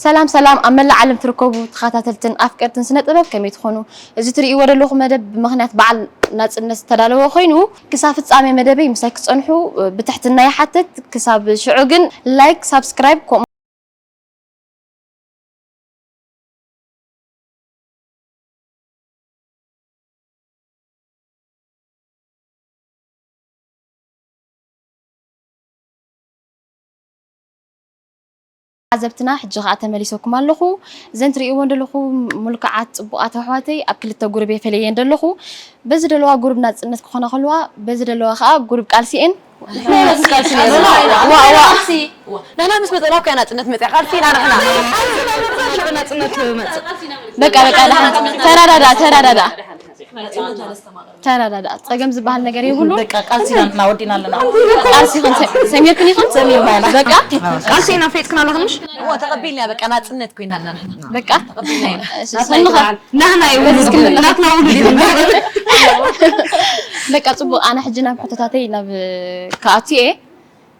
ሰላም ሰላም፣ ኣብ መላእ ዓለም ትርከቡ ተኸታተልትን ኣፍቀርትን ስነ ጥበብ ከመይ ትኾኑ? እዚ ትርእይዎ ዘለኹም መደብ ብምኽንያት በዓል ናጽነት ዝተዳለወ ኮይኑ፣ ክሳብ ፍጻሜ መደበይ ምሳይ ክትጸንሑ ብትሕትና ይሓትት። ክሳብ ሽዑ ግን ላይክ፣ ሳብስክራይብ፣ ከምኡ ዓዘብትና ሕጂ ኸኣ ተመሊሰኩም ኣለኹ። እዘን ትርእይወን ዘለኹ ምልኩዓት ጽቡቓት ኣሕዋተይ ኣብ ክልተ ጉሩብ እየ ፈለየን ዘለኹ። በዚ ደለዋ ጉሩብ ናጽነት ክኾና ከለዋ፣ በዚ ደለዋ ኸኣ ጉሩብ ቃልሲ እየን። ዋ፣ ዋ። ንሕና ምስ መጸና እኮ እያ ናጽነት መጽያ፣ ቃልሲ ኢና ንሕና። ናጽነት መጽእ። በቃ፣ በቃ፣ ደሓን። ተረዳዳ፣ ተረዳዳ። ተረዳዳ። ጸገም ዝበሃል ነገር የብሉን። በቃ፣ ቃልሲ ኢና ንሕና ወዲና ኣለና። ቃልሲ ይኹን፣ ሰ-፣ ሰሚርክን ይኹን? ሰሚርና ኢና። በቃ። ቃልሲ ኢና ፈሊጥክና ኣለኽን ምሽ? እዎ፣ ተቐቢልና፣ በቃ፣ ናጽነት ኮይና ኣለና ንሕና። በቃ። ተቐቢልና ኢና። እሺ፣ ናትና ሰንኻ። ይበዓል። ናህና እዩ። በዚ እስክንብላ። ናትና ውሉድ እዩ። በቃ፣ ጽቡቕ። ኣነ ሕጂ ናብ ሕቶታተይ ናብ ክኣቱ እየ።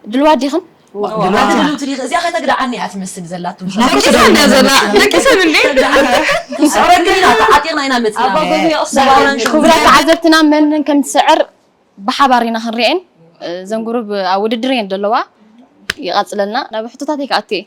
ድልዋት ዲኽን? ድልዋት። ኣንቲ ድልውቲ ዲኺ? እዚኣ ከተግድዓኒ እያ ትመስል ዘላ፣ ትምሻ። ደቂሰ እንደ ዘላ፣ ደቂሰ እንደ? ስዕረክን ኢና፣ ተዓጢቕና ኢና መጺና። ክቡራት ተዓዘብትና፣ መን መን ከም ትስዕር ብሓባር ኢና ክንሪኤን። እዘን ጉሩብ ኣብ ውድድር እየን ዘለዋ። ይቐጽለልና። ናብ ሕቶታተይ ክኣቱ እየ።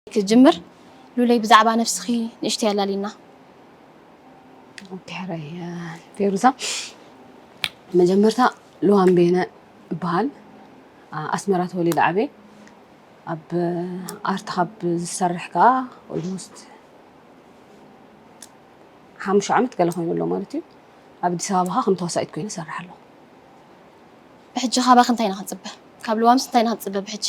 ክጅምር፣ ሉለይ፣ ብዛዕባ ነብስኺ ንእሽተይ ኣላልይና። ኦኬ፣ ሕራይ፣ እ፣ ፌሩዛ፣ መጀመርታ ልዋም ቤነ እበሃል። ኣ-፣ ኣስመራ ተወሊደ ዓብየ። ኣብ ኣርት ካብ ዝሰርሕ ከኣ ኦልሞስት ሓሙሽተ ዓመት ገለ ኮይኑ ኣሎ ማለት እዩ። ኣብ ኣዲስ ኣበባ ከኣ ከም ተዋሳኢት ኮይነ እሰርሕ ኣለኹ። ብሕጂ ካባኺ እንታይ ኢና ክንጽበ? ካብ ልዋምስ እንታይ ኢና ክንጽበ ብሕጂ?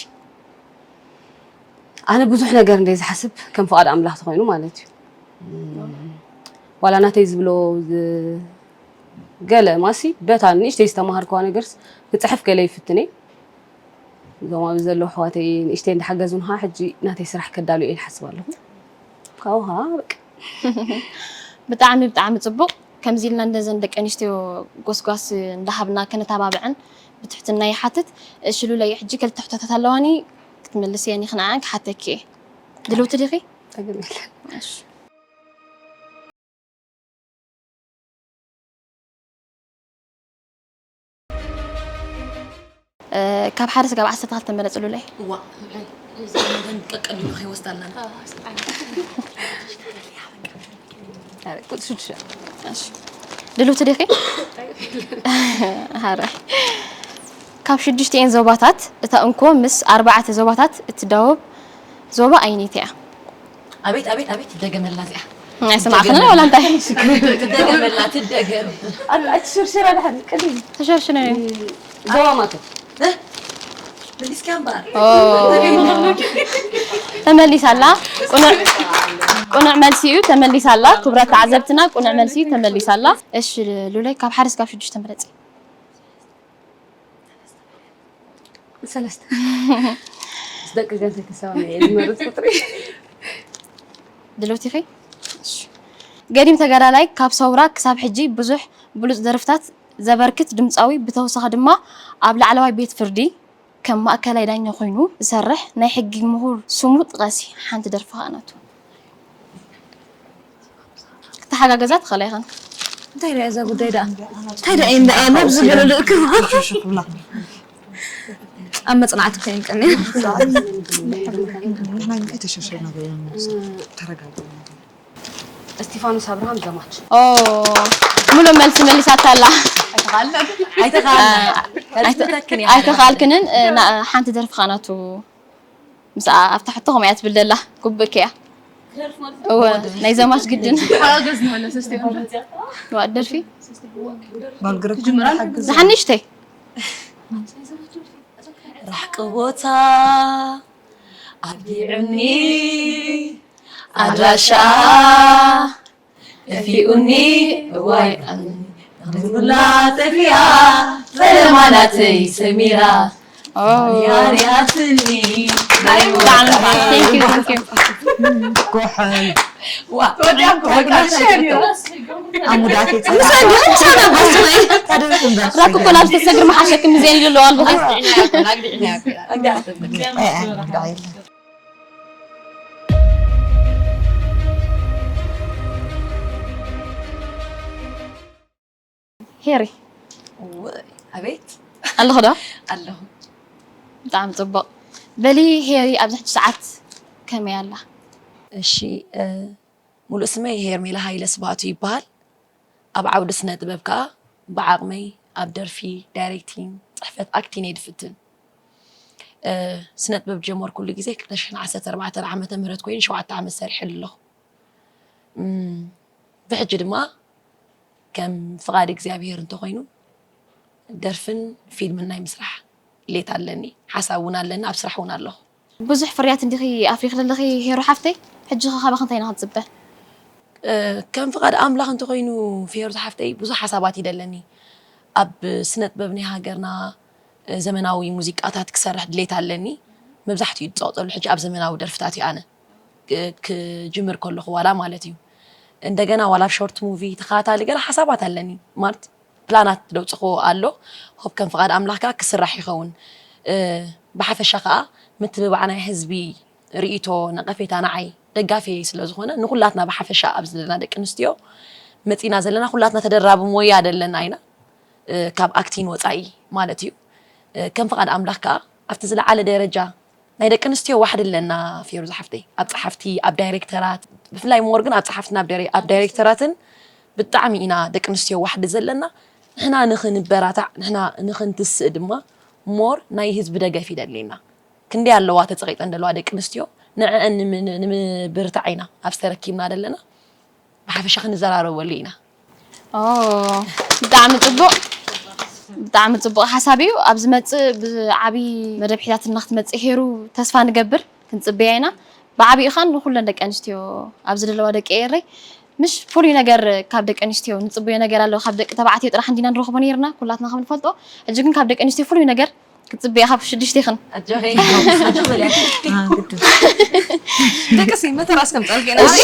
ኣነ ብዙሕ ነገር እንደ ዝሓስብ ከም ፍቓድ ኣምላኽ ተኾይኑ ማለት እዩ። እም፣ ዋላ ናተይ ዝብሎ ዝ-፣ ገለ ማሲ በታ ንእሽተይ ዝተማሃርክዋ ነገርስ ክጽሕፍ ገለ ይፍትን እየ። እዞም ኣብዚ ዘለዉ ኣሕዋተይ ንእሽተይ እንዳሓገዙን ኸዓ ሕጂ ናተይ ስራሕ ከዳሉ እየ ዝሓስብ ኣለኹ። ካብኡ ኸዓ በቃ። ብጣዕሚ፣ ብጣዕሚ ጽቡቕ። ከምዚ ኢልና ነዘን ደቂ ኣንስትዮ ጎስጓስ እንዳሃብና ከነተባብዐን ብትሕትና ይሓትት። እሺ ሉለይ፣ ሕጂ ክልተ ሕቶታት ኣለዋኒ፣ ክትምልስየን ኢኺ ንዓን ክሓተኪ እየ። ድልውቲ ዲኺ? ጸገም የለን። እሺ። እ፣ ካብ ሓደ ስጋብ ዓሰርተ ክልተ ምረጽ ሉለይ። እዋ፣ እዚ ደም ቀቀል ኢሉ ከይወስዳልና። ኣረ፣ ቁጽሪ ሽዱሽተ። እሺ። ድልውቲ ዲኺ? ሃረ። ካብ ሽዱሽተኤን ዞባታት እታ እንኮ ምስ ኣርባዕተ ዞባታት እትዳወብ ዞባ ኣየነይቲ እያ? ኣቤት፣ ኣቤት፣ ኣቤት፣ ትደገመላ እዚኣ። ኣይሰማዕኽን ወላ እንታይ? ትደገመላ፣ ትደገም። ኣይ፣ ኣይትሽርሽራ ድሓን፣ ቅድም። ተሸርሽረ። ዞባ ማእከል። እ? መሊስኪያ እምበኣር። ኦ። ተመሊሳላ። ቅኑዕ፣ ቅኑዕ መልሲ እዩ፣ ተመሊሳላ። ክቡራት ተዓዘብትና፣ ቅኑዕ መልሲ እዩ፣ ተመሊሳላ። እሺ፣ ሉለይ፣ ካብ ሓደ እስካብ ሽዱሽተ ምረጺ። ሰለስተ። ምስ ደቂ ገንዘብ ክሳብ እየ ዝመርጽ ቁጽሪ። ድልውቲ ኢኺ? እሺ። ገዲም ተጋዳላይ፣ ካብ ሰውራ ክሳብ ሕጂ ብዙሕ ብሉጽ ደርፍታት ዘበርክት ድምጻዊ፣ ብተወሳኺ ድማ ኣብ ላዕለዋይ ቤት ፍርዲ ከም ማእከላይ ዳኛ ኮይኑ ዝሰርሕ ናይ ሕጊ ምሁር ስሙ ጥቐሲ፣ ሓንቲ ደርፊ ከኣ ናቱ። ክትሓጋገዛ ትኽእላ ኢኽን። እንታይ ደኣ እዛ ጉዳይ ደኣ? እንታይ ደኣ እየን ደኣ ነብዚ ገለ ልእክብ? ኣብ መጽናዕቲ ኮይንቀኒ። ንሕና ግን ከይተሸርሸርና ገለ ንመልሶ። ተረጋግኡ። እስቲፋኖስ ኣብርሃም ዘማች። ኦ፣ ሙሉእ መልሲ መሊሳታ ኣላ። ኣይተኻልናን። ኣይተኻልናን። ኣይተ-፣ ኣይተ-፣ ኣይተኻልክንን፣ እ፣ ና-፣ ሓንቲ ደርፊ ኻናቱ ምስ ኣ-፣ ኣብታ ሕቶ ከምኡ እያ ትብል ዘላ። ግቡእኪ እያ። እወ፣ ናይ ዘማች ግድን። ሓገዝ ንመለስ እስቲ። ዋ፣ ደርፊ? ባልግረኩም ሓግዝ። ዝሓንሽተይ። ራሕቂ ቦታ ኣብዲዑኒ ኣድራሻኣ ጠፊኡኒ እዋይ ኣሉላ ጠፊኣ ፈለማ ናተይ ሰሚራ ኦ። ያርያትኒ ናይ ብጣዕሚ ሞታ። Thank you, thank you። ጎሓይ። ዋ፣ ወዲያ እኮ በቃ ሸር እዩ። ኣሙዳት የጸ-፣ ምሳሌ ግን ሰላም በስመ። ታደርኩ እንዳስ-፣ ራኩ እኮ ናብ ዝተሰግር መሓሸክም ዜን ይልሎ ኣልቦ። ኣግዳ፣ ኣግዳ። ኣይ፣ ኣይ፣ ኣግዳ የለ። ሄሪ። ወይ፣ ኣቤት። ኣለኹ ዶ? ኣለኹ። ብጣዕሚ ጽቡቕ። በሊ ሄሪ ኣብዚ ሕጂ ሰዓት ከመይ ኣላ? እሺ፣ እ፣ ሙሉእ ስመይ ሄርሜላ ሃይለ ስብሃቱ ይበሃል። ኣብ ዓውዲ ስነ ጥበብ ከኣ ብዓቕመይ ኣብ ደርፊ፣ ዳይሬክቲንግ፣ ጽሕፈት፣ ኣክቲንግ እየ ድፍትን። እ፣ ስነ ጥበብ ዝጀመርኩሉ ግዜ ክልተ ሽሕን ዓሰርተ ኣርባዕተን ዓመተ ምህረት ኮይኑ ሸውዓተ ዓመት ሰሪሐሉ ኣለኹ። እም፣ ብሕጂ ድማ ከም ፍቓድ እግዚኣብሄር እንተኾይኑ ደርፍን ፊልምን ናይ ምስራሕ ድሌት ኣለኒ። ሓሳብ እውን ኣለኒ፣ ኣብ ስራሕ እውን ኣለኹ። ብዙሕ ፍርያት እንዲኺ ኣፍሪኺ ዘለኺ ሄሩ ሓፍተይ፣ ሕጂ ኸ ካባኺ እንታይ ኢና ክንጽበ? እ፣ ከም ፍቓድ ኣምላኽ እንተኾይኑ ፌሩዝ ሓፍተይ ብዙሕ ሓሳባት እዩ ዘለኒ። ኣብ ስነ ጥበብ ናይ ሃገርና፣ እ፣ ዘመናዊ ሙዚቃታት ክሰርሕ ድሌት ኣለኒ። መብዛሕትኡ ዝጸቕጠሉ ሕጂ ኣብ ዘመናዊ ደርፍታት እዩ ኣነ። ክ-፣ ክጅምር ከለኹ ዋላ ማለት እዩ። እንደገና ዋላ ኣብ ሾርት ሙቪ ተኸታታሊ ገለ ሓሳባት ኣለኒ። ማለት ፕላናት ደውጽኽዎ ኣሎ። ሆፕ ከም ፍቓድ ኣምላኽ ከኣ ክስራሕ ይኸውን። እ፣ ብሓፈሻ ከኣ ምትብባዕ ናይ ህዝቢ ርእይቶ፣ ነቐፌታ ንዓይ ደጋፊ ስለ ዝኾነ ንኹላትና ብሓፈሻ ኣብዚ ዘለና ደቂ ኣንስትዮ መጺና ዘለና ኩላትና ተደራቢ ሞያ ዘለና ኢና። እ፣ ካብ ኣክቲን ወጻኢ ማለት እዩ። እ፣ ከም ፍቓድ ኣምላኽ ከኣ ኣብቲ ዝለዓለ ደረጃ ናይ ደቂ ኣንስትዮ ዋሕዲ ኣለና ፌሩዝ ሓፍተይ። ኣብ ጸሓፍቲ፣ ኣብ ዳይሬክተራት፣ ብፍላይ ሞር ግን ኣብ ጸሓፍትን ኣብ ዳይሬ-፣ ኣብ ዳይሬክተራትን ብጣዕሚ ኢና ደቂ ኣንስትዮ ዋሕዲ ዘለና። ንሕና ንኽንበራታዕ፣ ንሕና ንኽንትስእ ድማ ሞር ናይ ህዝቢ ደገፍ ይደልየና። ክንደይ ኣለዋ ተጸቒጠን ዘለዋ ደቂ ኣንስትዮ፣ ንዕአን ንም-፣ ንምብርታዕ ኢና ኣብዚ ተረኪብና ዘለና። ብሓፈሻ ክንዘራረበሉ ኢና። ኦ፣ ብጣዕሚ ጽቡቕ፣ ብጣዕሚ ጽቡቕ ሓሳብ እዩ። ኣብ ዝመጽእ ብዓቢ መደብ ሒዛትና ክትመጽእ ሄሩ ተስፋ ንገብር፣ ክንጽበያ ኢና። ብዓቢኡ ኸኣ ንኹለን ደቂ ኣንስትዮ ኣብዚ ዘለዋ ደቂ ኤረይ፣ ምሽ ፍሉይ ነገር ካብ ደቂ ኣንስትዮ ንጽበዮ ነገር ኣሎ፣ ካብ ደቂ ተባዕትዮ ጥራሕ እንዲና ንረኽቦ ኔርና፣ ኩላትና ከም ንፈልጦ። ሕጂ ግን ካብ ደቂ ኣንስትዮ ፍሉይ ነገር ክትጽበያ ካብ ሽዱሽቴኽን። ኣጆኺ፣ ኣጆኺ በልያ። አ፣ ግድን። ደቅሲ፣ መተር ኣስከምጻልኪ ኢና። እሺ።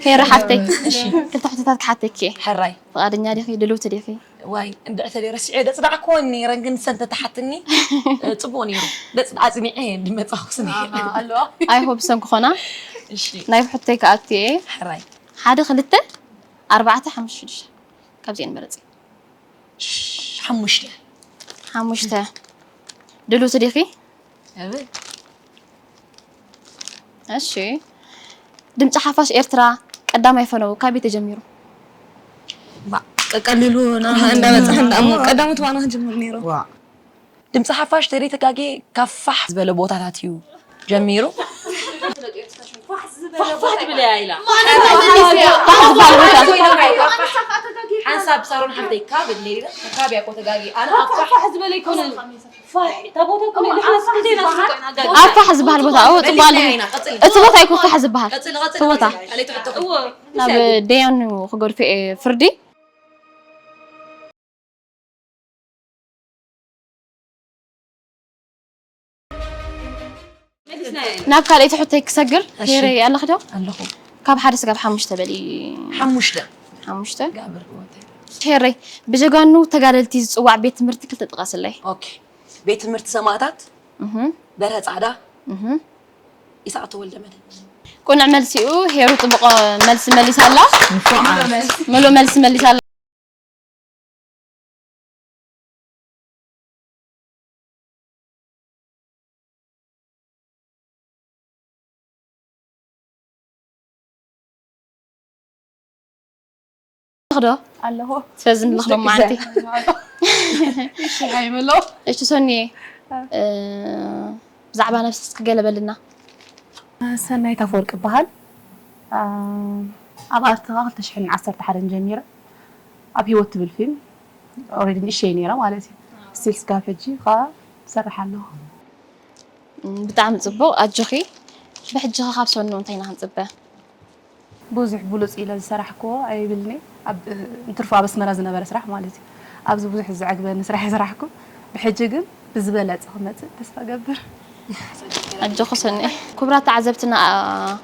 ሄረ ሓፍተይ፣ እሺ። ክልተ ሕቶታት ክሓተኪ እየ። ሕራይ። ፍቓደኛ ዲኺ? ድልውቲ ዲኺ? ዋይ፣ እንድዒ ተደይ ረሲዐ ደጽናዕክወን ነይረን፣ ግን ሰን ተተሓትኒ፣ እ፣ ጽቡቕ ነይሩ። ደጽ-፣ ኣጽኒዐ እየ እንድመጻኹስ ነይረ። ኣሃ፣ ኣለዋ። ኣይ ሆፕ ሰን ክኾና። እሺ። ናይ ብሕቶይ ክኣቱ እየ። ሕራይ። ሓደ፣ ክልተ፣ ኣርባዕተ፣ ሓሙሽተ፣ ሽዱሽተ። ካብዚአን ምረጺ። ሽ-፣ ሓሙሽተ። ሓሙሽተ። ድልውቲ ዲኺ? እብል። እሺ። ድምጺ ሓፋሽ ኤርትራ ቀዳማይ ፈነው ካበይ ተጀሚሩ? ባ፣ ቀቀሊሉ ና-፣ እንዳበጽሐ እንዳ-፣ እሞ ቀዳሞት ዋና ክጅምር ነይሩ። ዋ። ድምጺ ሓፋሽ ተደይ ተጋጌ ካብ ፋሕ ዝበለ ቦታታት እዩ ጀሚሩ። ፋሕ፣ ፋሕ ትብል እያ ኢላ። ፋሕ ዝበሃል ቦታ። ሓንሳብ ሳሮን ሓፍተይ ካብ እለ ኢላ፣ ካብ እያ እኮ ተጋጊ። ኣነ ኣብ ፋሕ፣ ፋሕ ዝበለ ኣይኮነን። ፋሕ፣ እታ ቦታ እኮ ንሕና ስንቴ ኢና ስንቴ ኢና ኣጋጊ። ኣብ ፋሕ ዝበሃል ቦታ፣ እዎ፣ ጽቡቕ ኣለኺ። መሊስና ኢና፣ ቀጽሊ። እቲ ቦታ ኣይኮን ፋሕ ዝበሃል። ቀጽሊ፣ ቀጽሊ፣ እቲ ቦታ። ቀጽሊ። ኣለ ትሕቶ። እዎ። ናብ ደያኑ ክገድፎ እየ ፍርዲ። ናብ ካልኣይቲ ሕቶይ ክሰግር፣ እሺ። ሄረይ ኣለኺ ዶ? ኣለኹ። ካብ ሓደ ስጋብ ሓሙሽተ በሊ። ሓሙሽተ። ሓሙሽተ? ጋብር ወተይ። ሄረይ፣ ብጀጋኑ ተጋደልቲ ዝጽዋዕ ቤት ትምህርቲ ክልተ ጥቐስለይ። ኦኬ። ቤት ትምህርቲ ሰማእታት፣ እህ። በርሀ ጻዕዳ፣ እህ። ኢሳቕ ተወልደ መድህን። ቅኑዕ መልሲ እዩ። ሄሩ ጽቡቕ መልሲ መሊሳ ኣላ። እንኳዕ። ምሉእ መልሲ መሊሳ ኣላ። ዶ? ኣለኹ። ስለዚ ንልኽ ሎማዓንቲ። እሺ፣ ሃይ በሎ። እሺ፣ ሶኒ፣ እ። እ፣ ብዛዕባ ነብስኻ እስኪ ገለ በልና። ሰናይት ኣፈወርቅ እበሃል። እ፣ ኣብ ኣርትኻ ክልተ ሽሕን ዓሰርተ ሓደን ጀሚረ ኣብ ህይወት ትብል ፊልም ኦልሬዲ ንእሸይ ነይረ ማለት እዩ። ስቲል ስጋብ ሕጂ ኸኣ እሰርሕ ኣለኹ። እም፣ ብጣዕሚ ጽቡቕ፣ ኣጆኺ። ብሕጂ ኸ ካብ ሰኑ እንታይ ኢና ክንጽበ? ብዙሕ ብሉጽ ኢለ ዝሰራሕክዎ ኣይብልኒ። ኣብ፣ እንትርፎ ኣብ ኣስመራ ዝነበረ ስራሕ ማለት እዩ። ኣብዚ ብዙሕ ዘዕግበኒ ስራሕ ኣይሰራሕኩ። ብሕጂ ግን ብዝበለጸ ክመጽእ ተስፋ እገብር። ኣጆኺ ሰኒ። ክቡራት ተዓዘብትና፣ ኣ-፣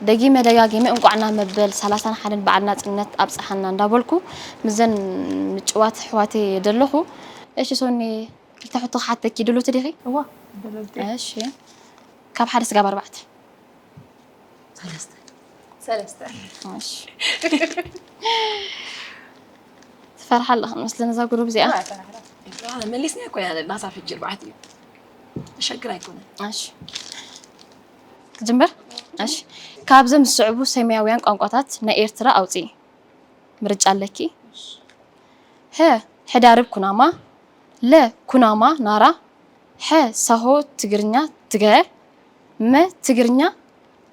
ደጊመ ደጋጊመ እንቋዕ ናብ መበል ሰላሳን ሓደን በዓል ናጽነት ኣብጽሓና እንዳበልኩ ምስዘን ምጭዋት ኣሕዋተይ ደለኹ። እሺ ሶኒ፣ ክልተ ሕቶ ክሓተኪ ድልውቲ ዲኺ? እዋ፣ ድልውቲ። እሺ። ካብ ሓደ ስጋብ ኣርባዕተ? ሰለስተ። ሰለስተ። እሺ። ትፈርሓ ኣለኻ መስለኒ እዛ ጉሩብ እዚኣ። እዋ፣ ኣይፈራሕራ። ኣይፈራሕራ። መሊስና እኮ ኢና ዘለና፣ ሳብ ሕጂ ኣርባዕተ እዩ። ተሸግር ኣይኮነን። እሺ። ክጅምር? እሺ። ካብዞም ዝስዕቡ ሰማያውያን ቋንቋታት ናይ ኤርትራ ኣውጽኢ። ምርጫ ኣለኪ። ሀ፣ ሕዳርብ ኩናማ፣ ለ፣ ኩናማ ናራ፣ ሐ፣ ሳሆ ትግርኛ ትግረ፣ መ፣ ትግርኛ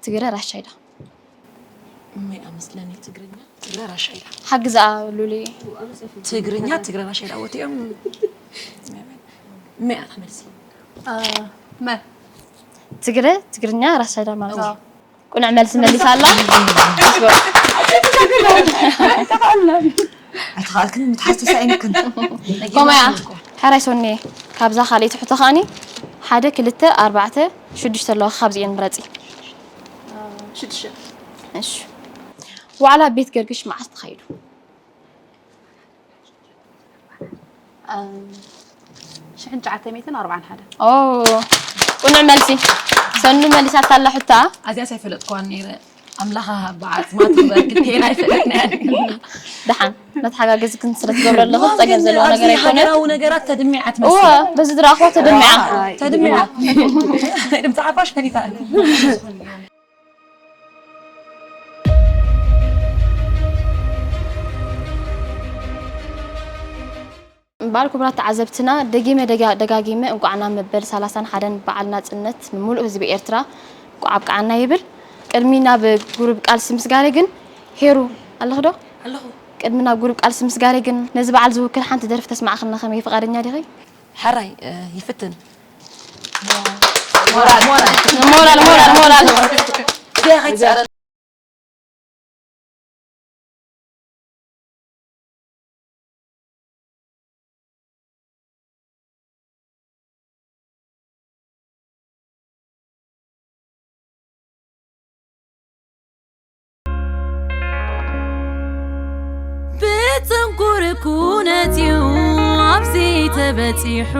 ትግረ ራሻይዳ። እመይ ኣመስለኒ ትግርኛ ትግረ ራሻይዳ። ሓግዝኣ ሉሊ። ትግርኛ ትግረ ራሻይዳ ወቲኦም። እመይ ኣታ መልሲ። አ፣ መ። ትግረ ትግርኛ ራሻይዳ ማለት እዩ። ቁኑዕ መልሲ መሊሳ ኣላ። ኣይተኻእልክን፣ ምትሓዝ ተሳኢንክን። ከምኡ እያ። ሕራይ ሶኒ፣ ካብዛ ካልኣይቲ ሕቶ ከኣኒ ሓደ፣ ክልተ፣ ኣርባዕተ፣ ሽዱሽተ ኣለዋ። ካብዚኤን ምረጺ። ሽዱሽተ። እሺ። ዋዕላ ቤት ገርግሽ መዓስ ተኻይዱ? ሽሕን ትሽዓተ ሚእትን ኣርባዓን ሓደን። ኦ፣ ቁኑዕ መልሲ። ሰኑ መሊሳታ ኣላ ሕታ። ኣዚኣስ ኣይፈለጥክዋን ነይረ። ኣምላኻ ብዓጽማ ትኽበር፣ ክልቴና ኣይፈለጥናያን። ደሓን፣ መተሓጋገዚ ክን ስለ ትገብረ ኣለኹ፣ ጸገም ዘለዎ ነገር ኣይኮነ። ሃገራዊ ነገራት ተድሚዓ እወ፣ ትመስል። በዚ ዝረኣኽዋ ተደሚዓ። ኣይ፣ ተድሚዓ። ድምፂ ሓፋሽ ፈሊጣ። እምበኣር ክቡራት ተዓዘብትና፣ ደጊመ ደጋ-፣ ደጋጊመ እንቋዕ ናብ መበል ሰላሳን ሓደን በዓል ናጽነት ንምሉእ ህዝቢ ኤርትራ እንቋዕ ኣብቅዓና ይብል። ቅድሚ ናብ ጉሩብ ቃልሲ ምስጋረ ግን፣ ሄሩ፣ ኣለኺ ዶ? ኣለኹ። ቅድሚ ናብ ጉሩብ ቃልሲ ምስጋረ ግን፣ ነዚ በዓል ዝውክል ሓንቲ ደርፊ ተስማዕኽና ከመይ ፍቓደኛ ዲኺ? ሕራይ፣ እ፣ ይፍትን። ሞራል፣ ሞራል። ሞራል፣ ሞራል፣ ሞራል። ብጽንኩር ኩነት እዩ ኣብዚ ተበጺሑ።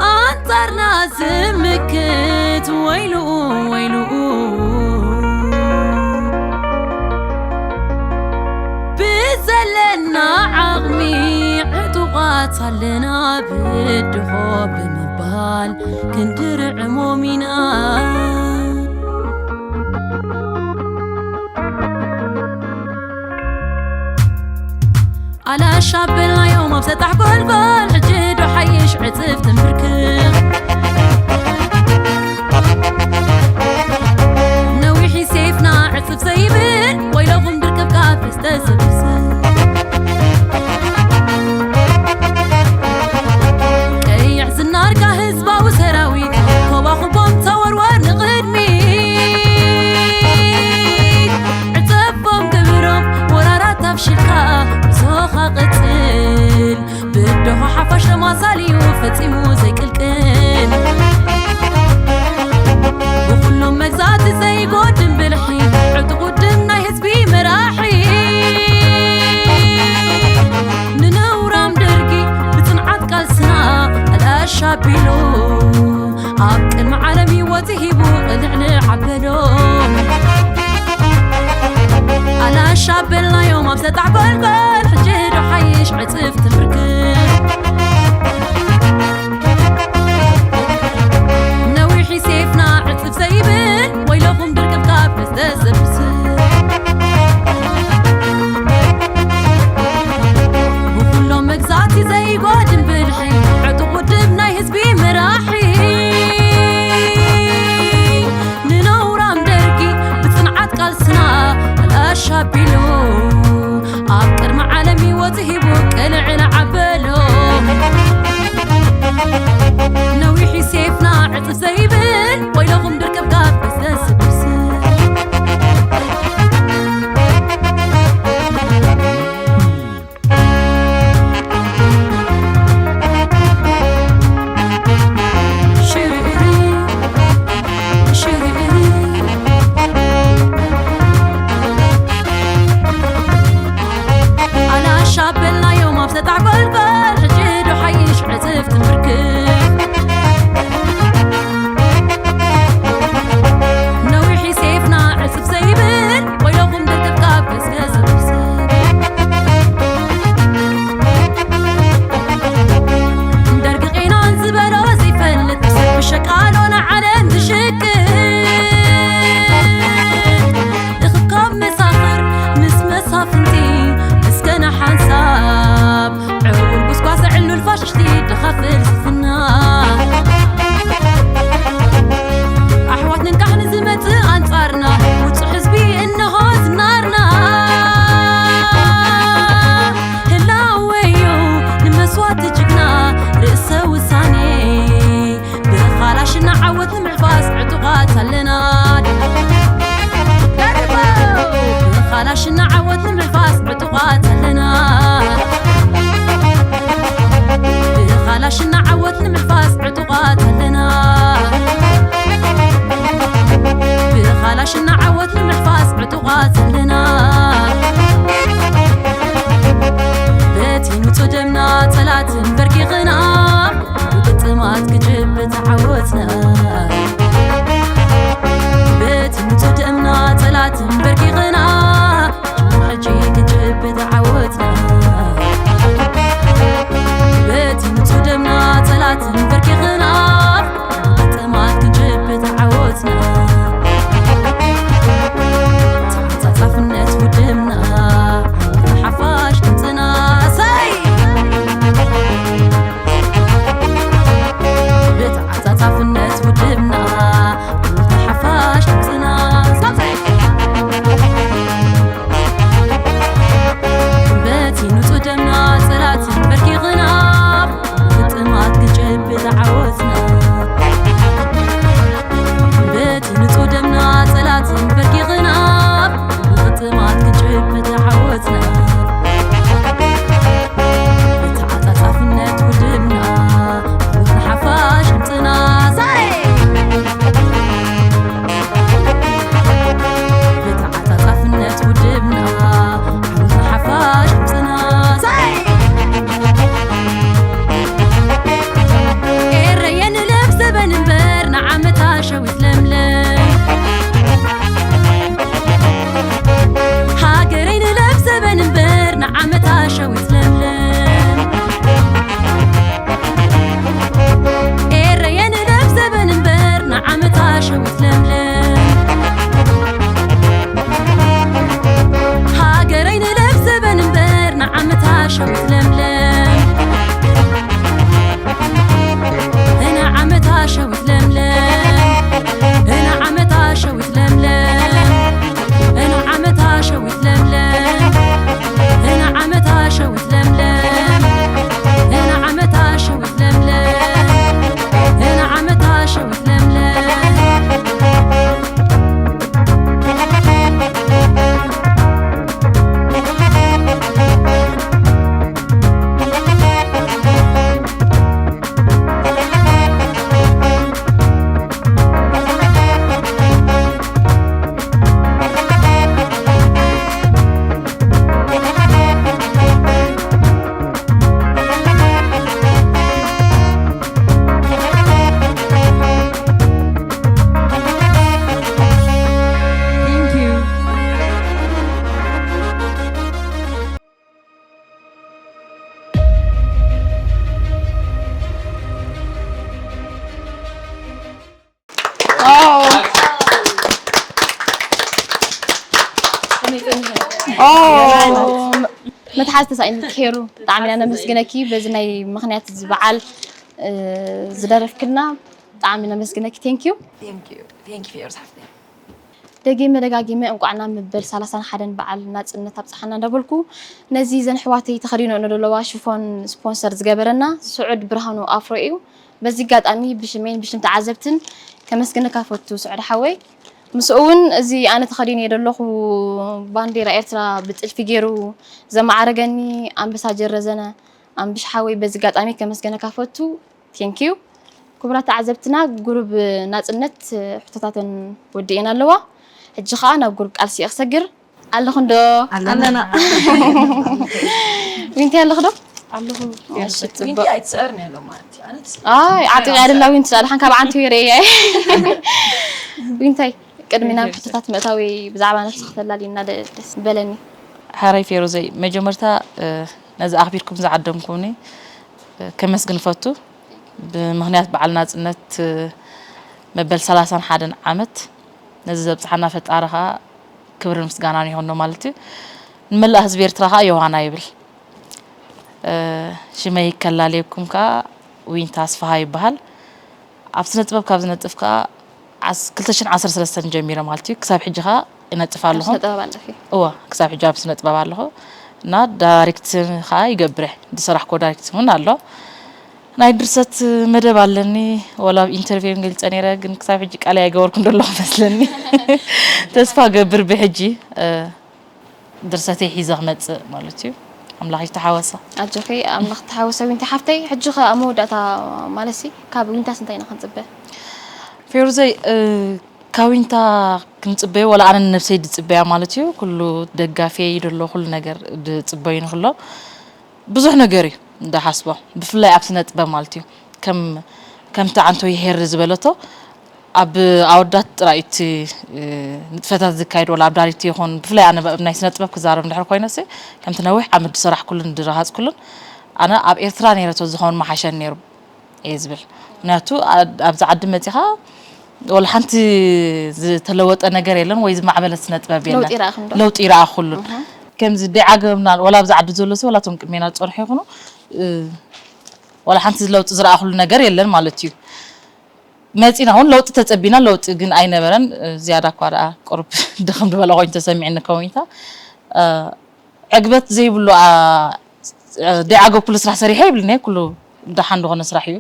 ኣንጻርና ዝምክት ወይልኡ፣ ወይልኡ። ብዘለና ዓቕሚ ዕጡቓት ኣለና ብድኾ ብምባል ክንድርዕሞም ኢና። ኣላሽ ኣበልናዮም ኣብ ሰጣሕ ጎልጎል፣ ሕጂ ዶ ሓይሽ ዕጽፍ ትንብርክኽ። ነዊሕ ሴፍና ዕጽፍ ዘይብል፣ ወይለኹም ድርክብ ካብ ዝተስብስ። ቀይሕ ዝናርካ ህዝባዊ ሰራዊት፣ ኮባኹቦም ተወርወር ንቕድሚት። ዕጸቦም ግብሮም ወራራት ኣፍሽልካ፣ ጉዞኻ ቀጽል። ብደሆ ሓፋሽ ተማሳሊኡ ፈጺሙ ዘይቅልቅል። ብኹሎም መግዛእቲ ዘይጎድን ብልሒ፣ ዕጡቕ ውድብ ናይ ህዝቢ መራሒ። ንነውራም ደርጊ ብጽንዓት ቃልስና ኣልኣሽ ኣቢሉ፣ ኣብ ቅድሚ ዓለም ህይወቱ ሂቡ ቅልዕልዕ ኣበሎም። ኣላሽ ኣበልናዮም ኣብ ሰጣሕ ጎልጎል፣ ሕጂ ዶ ሓይሽ ዕጽፍ ትምርክብ። ነዊሕ ሴፍና ዕጽፍ ዘይብል፣ ወይለኹም ድርቅብ ካብ ክስተ ዘብስብ። ብኹሎም መግዛእቲ ዘይጎድን ብልሒ፣ ዕጡቕ ውድብ ናይ ህዝቢ መራሒ። ንነውራም ደርጊ ብጽንዓት ቃልስና ኣልኣሽ ኣቢሉ፣ ኣብ ቅድሚ ዓለም ህይወቱ ሂቡ ቅልዕል ዓበሎ። ነዊሕ ሴፍና ዕጽፍ ዘይብል፣ ወይለኹም ድርቅብ ካብ ክስተ ዘብስብ። ዓወት ንምሕፋስ ዕጡቓት ዘለና፣ በቲ ንጹህ ደምና ጸላትን በርኪኽና፣ ግጥማት ክጭብጥ ዓወትና። በቲ ንጹህ ደምና ጸላትን በርኪኽና፣ ሕጂ ክጭብጥ ዓወትና። በቲ ንጹህ ደምና ጸላትን በርኪኽና፣ ግጥማት ክንጭብጥ ዓወትና። ተዓጻጻፍነት ውድብና፣ ዓወት ንሓፋሽ ድምጽና። ሰይ! ብተዓጻጻፍነት ውድብና፣ ዓወት ንሓፋሽ ድምጽና። ሳብሳይ! በቲ ንጹህ ደምና ጸላትን በርኪኽና፣ ግጥማት ክንጭብጥ ዓወትና። በቲ ንጹህ ደምና ጸላትን በርኪኽና፣ ግጥማት ክንጭብጥ ዓወትና። ብተዓጻጻፍነት ውድብና፣ ዓወት ንሓፋሽ ድምጽና። ሳይ! ብተዓጻጻፍነት ውድብና፣ ዓወት ንሓፋሽ ድምጽና። ሳይ! ኤረየ ንለፍ ዘበን እምበር ንዓመታ ሸዊት ለምለም። ሃገረይ ንለፍ ዘበን እምበር ንዓመታ ሸዊት ለምለም። ኤረየ ንለፍ ዘበን እምበር ንዓመታ ሸዊት ለምለም። ሃገረይ ንለፍ ዘበን እምበር ንዓመታ ሸዊት ለምለም። ንዓመታ ሸዊት ለምለም። ንዓመታ ሸዊት ለምለም። ንዓመታ ሸዊት ለምለም። ንዓመታ ሸዊት ለምለም። ንዓመታ ሸዊት ለምለም። ንዓመታ ሸዊት ለምለም። መትሓዝ ተሳኢኑ ኬሩ፣ ብጣዕሚ ኢና ነመስግነኪ በዚ ናይ ምኽንያት እዚ በዓል ዝደረፍክልና፣ ብጣዕሚ ነመስግነኪ። Thank you። Thank you። Thank you ፌሮዝ ሓፍተይ። ደጊመ ደጋጊመ እንቋዕ ናብ መበል ሰላሳን ሓደን በዓል ናጽነት ኣብጽሓና እንዳበልኩ፣ ነዚ ዘን ኣሕዋተይ ተኸዲነኦ ዘለዋ ሽፎን ስፖንሰር ዝገበረና ስዑድ ብርሃኑ ኣፍሮ እዩ። በዚ ኣጋጣሚ ብሽመይን ብሽም ተዓዘብትን ከመስግነካ ፈቱ ስዑድ ሓወይ። ምስኡ እውን እዚ ኣነ ተኸዲነዮ ዘለኹ ባንዴራ ኤርትራ ብጥልፊ ገይሩ ዘማዕረገኒ ኣምበሳጀር ረዘነ ኣምብሽ ሓወይ በዚ ኣጋጣሚ ከመስግነካ ፈቱ። Thank you። ክቡራት ተዓዘብትና፣ ጉሩብ ናጽነት ሕቶታተን ወዲኤን ኣለዋ። ሕጂ ኸኣ ናብ ጉሩብ ቃልሲ እየ ክሰግር። ኣለኹ እንዶ? ኣለና። ዊንታይ ኣለኹ ዶ? ኣለኹ። እሺ፣ ጽቡቕ። ኣይትስዕርን ያለው ማለት እዩ። ኣይ፣ ዓጢቕ ያደላ ዊንቲ ዳልሓን ካብ ዓንቱ ይረየ። ዊንታይ፣ ቅድሚ ናብ ሕቶታት ምእታወይ ብዛዕባ ነብስኺ ተላልይና ደ-፣ ደስ በለኒ። ሓራይ ፌሮዘይ፣ መጀመርታ ነዚ ኣኽቢርኩም ዝዓደምኩምኒ ከመስግን እፈቱ። ብምኽንያት በዓል ናጽነት መበል ሰላሳን ሓደን ዓመት ነዚ ዘብጽሓና ፈጣሪ ኸኣ ክብርን ምስጋናን ይኹኖ ማለት እዩ። ንመላእ ህዝቢ ኤርትራ ኸኣ ዮሃና ይብል። ሽመይ ከላልየኩም ከኣ ዊንታ ኣስፍሃ ይበሃል። ኣብ ስነ ጥበብ ካብ ዝነጥፍ ከኣ ዓስ-፣ ክልተ ሽሕን ዓሰርተ ሰለስተን ጀሚረ ማለት እዩ። ክሳብ ሕጂ ከኣ እነጥፍ ኣለኹ። ስነ ጥበብ ኣለኺ? እወ፣ ክሳብ ሕጂ ኣብ ስነ ጥበብ ኣለኹ። እና ዳይሬክት ከኣ ይገብር እየ። ዝሰራሕክዎ ዳይሬክት እውን ኣሎ። ናይ ድርሰት መደብ ኣለኒ። ወላ ኣብ ኢንተርቪው እውን ገሊጸ ነይረ፣ ግን ክሳብ ሕጂ ቃለይ ኣይገበርኩን ዘለኹ መስለኒ። ተስፋ ገብር ብሕጂ ድርሰተይ ሒዘ ክመጽእ ማለት እዩ። ኣምላኽ ይተሓወሳ። ኣጆኺ ኣምላኽ ተሓወሰ ዊንቲ ሓፍተይ። ሕጂ ኸ ኣብ መወዳእታ ማለትሲ ካብ ዊንታስ እንታይ ኢና ክንጽበ? ፌሩዘይ ካብ ዊንታ ክንጽበዮ፣ ወላ ኣነ ንነብሰይ ድጽበያ ማለት እዩ። ኩሉ ደጋፊ እዩ ደሎ፣ ኩሉ ነገር ድጽበዩ ንክሎ ብዙሕ ነገር እዩ እንዳሓስቦ፣ ብፍላይ ኣብ ስነ ጥበብ ማለት እዩ። ከም ከምቲ ዓንቶ ይሄር ዝበለቶ ኣብ ኣወዳት ጥራይ እቲ ንጥፈታት ዝካየድ፣ ወላ ኣብ ዳሪቲ ይኹን፣ ብፍላይ ኣነ ኣብ ናይ ስነ ጥበብ ክዛረብ እንድሕር ኮይነሲ፣ ከምቲ ነዊሕ ዓመት ዝሰራሕኩሉን ዝረሃጽኩሉን፣ ኣነ ኣብ ኤርትራ ነይረ ተዝኸውን መሓሸኒ ነይሩ እየ ዝብል። ምክንያቱ ኣ- ኣብዚ ዓዲ መጺኻ ወላ ሓንቲ ዝተለወጠ ነገር የለን ወይ ዝማዕበለ ስነ ጥበብ የለን። ለውጢ ይረኣኹም ዶ? ለውጢ ይረኣኹሉን። ከምዚ ደይ ዓገብና ወላ ኣብዚ ዓዲ ዘሎ ሰብ ወላ እቶም ቅድሜና ዝጸንሑ ይኹኑ እ፣ ወላ ሓንቲ ለውጢ ዝረኣኹሉ ነገር የለን ማለት እዩ። መጺና እውን ለውጢ ተጸቢና ለውጢ ግን ኣይነበረን። እ፣ ዝያዳ እኳ ደኣ ቁሩብ ድኽም ዝበለ ኮይኑ ተሰሚዕኒ ከዊንታ እ፣ ዕግበት ዘይብሉ ኣ፣ ደይዓገብኩሉ ስራሕ ሰሪሐ ይብልኒ። ኩሉ ደሓን ዝኾነ ስራሕ እዩ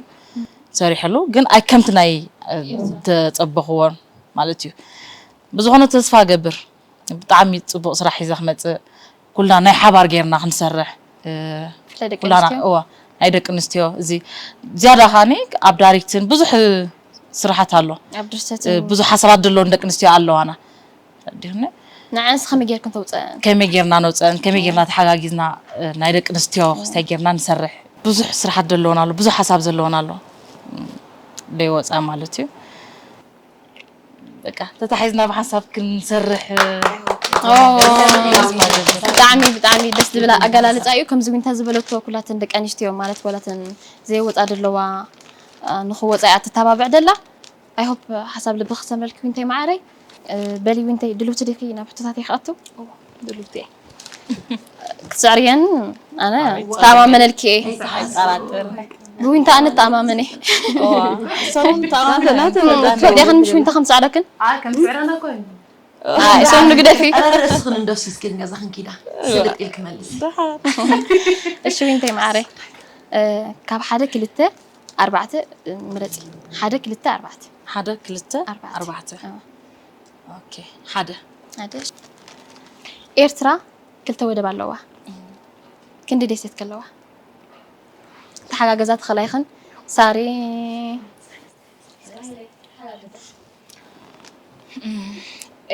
ሰሪሐሉ፣ ግን ኣይ ከምቲ ናይ ተጸበኽዎን ማለት እዩ። ብዝኾነ ተስፋ ገብር ብጣዕሚ ጽቡቕ ስራሕ ሒዘ ክመጽእ፣ ኩልና ናይ ሓባር ጌርና ክንሰርሕ እ፣ ብፍላይ ደቂ ኩላና ኣንስትዮ እዋ ናይ ደቂ ኣንስትዮ እዚ ዝያዳ ኻኒ ኣብ ዳይሬክትን ብዙሕ ስራሓት ኣሎ። ኣብ ድርሰት እ፣ ብዙሕ ሓሳባት ዘለዎን ደቂ ኣንስትዮ ኣለዋና። ዲሁነ ንዓንስ ከመይ ጌርክን ተውፀአን? ከመይ ጌርና ነውፀአን፣ ከመይ ጌርና ተሓጋጊዝና እ፣ ናይ ደቂ ኣንስትዮ ክስታይ ጌርና ንሰርሕ። ብዙሕ ስራሓት ዘለዎና ኣሎ፣ ብዙሕ ሓሳብ ዘለዎና ኣሎ። ደይ ወፃ ማለት እዩ። በቃ ተታሒዝና ብሓሳብ ክንሰርሕ እ፣ ኦ፣ ብጣዕሚ ብጣዕሚ ደስ ዝብል ኣገላልፃ እዩ። ከምዚ ዊንታ ዝበለቶ ኩላተን ደቂ ኣንስትዮ ማለት ዋላተን ዘይወፃ ዘለዋ እ፣ ንክወፃ እያ ትተባብዕ ደላ። ኣይሆፕ ሓሳብ ልቢ ክሰምረልኪ ዊንተይ መዓረይ። እ፣ በሊ ዊንተይ ድልውቲ ዲኺ ናብ ሕቶታተይ ክኣቱ? ድሉት እየ። ክትፅዕርየን ኣነ ተኣማመነልኪ እየ። ብዊንታ ኣነ ተኣማመን እየ። ሰውን ተኣማመን ፈዲኽን ምሽ ዊንታ ከምፅዕረክን? ኣይ ከም ስዕረና እኮ እዩ። ኣይ፣ ሰው ንግደፊ። ኣረ ርእስኽን እንደሱ እስኪ ገዛ ክንኪዳ ስልጥ ኢልክ መልስ። እሺ ዊንተይ መዓረይ። እ፣ ካብ ሓደ ክልተ ኣርባዕተ እ፣ ምረፂ። ሓደ ክልተ ኣርባዕተ። ሓደ ክልተ ኣርባዕተ። ኣርባዕተ እ፣ ኦኬ ሓደ ሓደ። ኤርትራ ክልተ ወደብ ኣለዋ። ክንዲ ደሴት ከለዋ ተሓጋገዛ ተኸላይኽን ሳሪ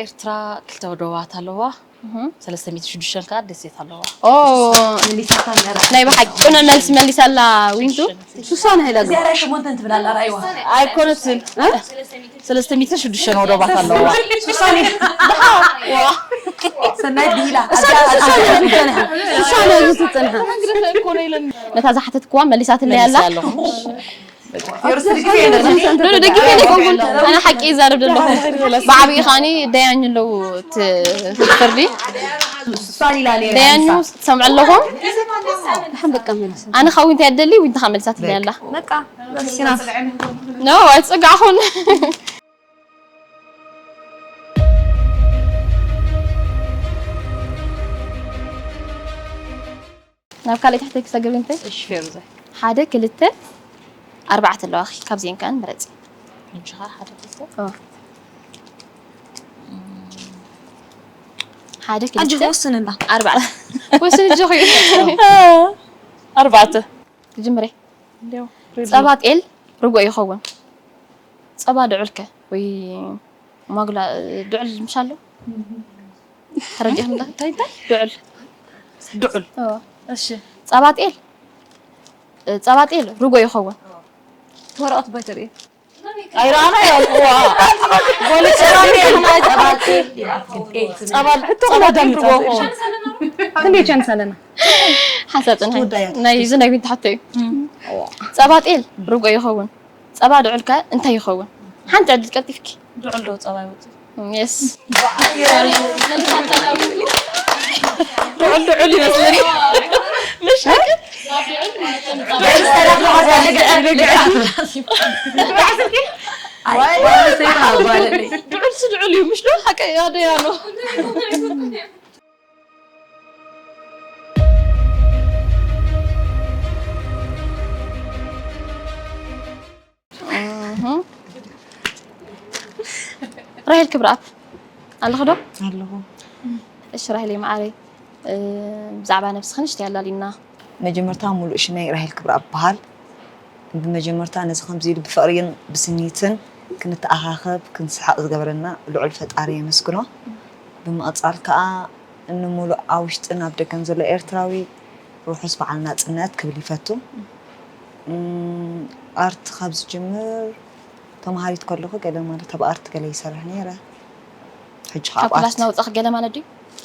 ኤርትራ ክልተ ወደባት ኣለዋ። ሰለስተ ሚእቲ ሽዱሽተ ከዓ ደሴት ኣለዋ። ኦ ናይ ብሓቂ ቅኑዕ መልሲ መሊሳላ ዊንቱ። ሱሳን ሄላ እዚኣ ራይ ሸሞንተን ትብል ኣላ ራይዋ። ኣይኮነትን ሰለስተ ሚእቲ ሽዱሽተ ወደባት ኣለዋ። ሰናይ ቢላ ሱሳን እዚ ትጽንሓ። ነታ ዝሓተትክዋ መሊሳትለይ ኣላ። ዶ- ዶ- ደጊፈ ኣይኮንኩን ኣነ ሓቂ ይዛረብ ዘለኹ። ብዓብዪ ከዓኒ ደያኝ ኣለዉ እቲ ፍርዲ። ደያኙ ትሰምዑ ኣለኹም። ኣነ ካብ ዊንታ እያ ደሊ ዊንታ ካብ መልሳትለይ ኣላ። በቃ ኖ ኣይትጸጋዕኹን። ናብ ካልእ ትሕተይ ክሰግር ዊንተይ። እሺ ፌሩዘ ሓደ ክልተ ኣርባዕተ ኣለዋኺ ካብዚአን ከኣን ምረፂ። እንጂ ሓደ ክልተ ኦ። ሓደ ኣጆኺ ክልተ ወስንና። ኣርባዕተ ወስን እጆኺ። ኣርባዕተ ትጅምሬ እንዲያው ሬድዮ። ጸባ ጤል ርጎ ይኸውን። ጸባ ድዑልከ ወይ ማጉላ ድዑል ምሽ ኣሎ? ተረዲእኩም ዶ? እንታይ እንታይ? ድዑል ድዑል ኦ። እሺ ጸባ ጤል ጸባ ጤል ርጎ ይኸውን። ወረቐት ባይተርኢ ኣይረኣና ያልኩዋ ጎል ጸባ ጸባ ጸባ ዳምጻ ክንደይ ቻንስ ኣለና? ሓንሳብ ጽንሐ ናይ እዚ ናይ ዊንታ ሕቶ እዩ። ጸባ ጤል ርጎ ይኸውን። ጸባ ድዑልከ እንታይ ይኸውን? ሓንቲ ዕድል ቀልጢፍኪ። ድዑል ዶ ጸባ ይወጽእ የስ ድዑል ድዑል ይመስለኒ። ድዑል ስድዑል እዩ ምሽ ዶ ሓቀ ያደያ ነው። ራሄል ክብረኣብ ኣለኹ ዶ? ኣለኹ። እሺ ራሄል መዓረይ ብዛዕባ ነብስኽን ሽቲ ኣላሊና። መጀመርታ ሙሉእ ሽመይ ራሄል ክብረኣብ በሃል። ብመጀመርታ ነዚ ከምዚ ኢሉ ብፍቕሪን ብስኒትን ክንተኣኻኸብ፣ ክንስሓቕ ዝገበረና ልዑል ፈጣሪ የመስግኖ። ብምቕጻል ከኣ፣ ንምሉእ ኣብ ውሽጥን ኣብ ደገን ዘሎ ኤርትራዊ ርሑስ በዓል ናጽነት ክብል ይፈቱ። እም፣ ኣርት ካብ ዝጅምር፣ ተምሃሪት ከለኹ ገለ ማለት ኣብ ኣርት ገለ ይሰርሕ ነይረ። ሕጂ ከኣ ካብ ኣብ ክላስ ኣርት ናውጻኺ ገለ ማለት ድዩ?